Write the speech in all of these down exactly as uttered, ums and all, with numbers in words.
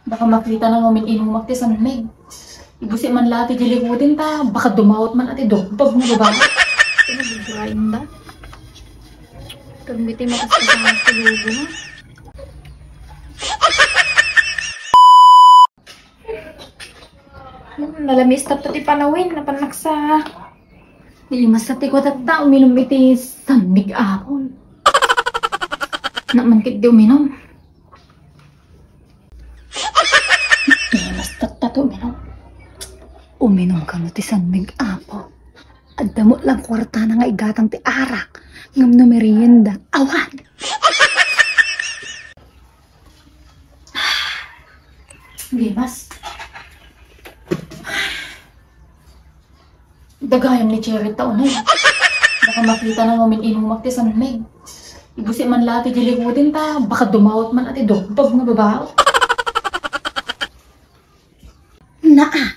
Baka makita na nga umin-inumak ti sanneg. Ibusi man la ti jilikutin ta, baka dumawat man ati dogbag nga babae. Ano, bubuhayin da? Permiti, matas ka sa mga tulugo, ha? Hmm, nalamiis ta ti panawin, napannak sa. Di mas sa ti kuwatatta, uminom iti sanneg apple. Naman kit di uminom. Eh, mas tatta to uminom. Uminom kano ti sanneg apple. Adda mo lang kwartana nga igatang ti arak, ngem no merienda, awan. Di mas. Dagayam ni Cherry ta unay. Baka makita na nga umin-inumak ti sanneg. Ibusi man la ti jilikutin ta, baka dumawat man ati dogbag nga babae. Naa,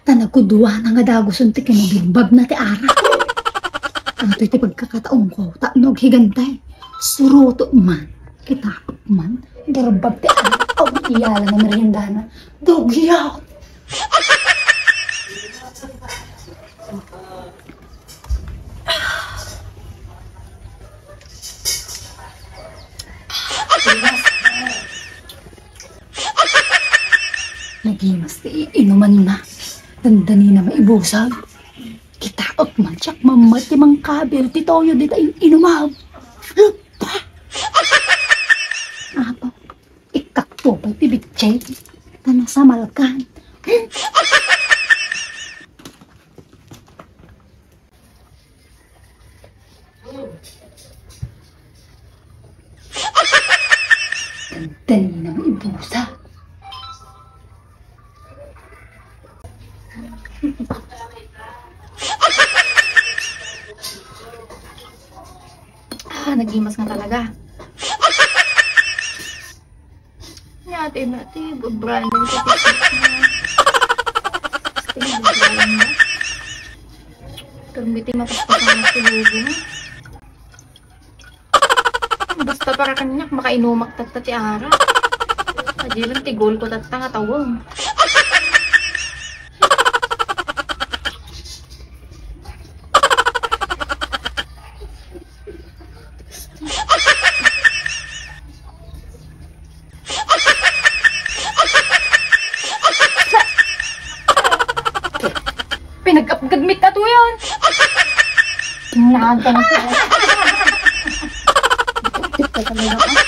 ta nagkuduana nga daguson ti kinabigbag na ti arak. Atoy ti pagkakataongko, ta no aghigantay, suroto man, kita man, durbag ti arak, aw, iyala na meriendana, dugyaw. Nagimas ti inumanna. Dandanina maibusag. Kitaek man siak mammet ti mangkabil ti toyo dita in-inumam. Lupa! Apo, ikkakto pay ti bitse. Tana sa malkan. Dandanina maibusa. Ah, nagimas nga talaga. Nya, ate, na, ate, bubralan ko, ate. Ate, bubralan mo. Permiti, mapaspasan mo, tulugo mo. Basta para kaniak, makainumak tatta ti arak. Adilan ti goal ko tatta nga tawag. Pinag-apgad mi ta to yan. Tingnan ka na siya. Ito talaga, ah.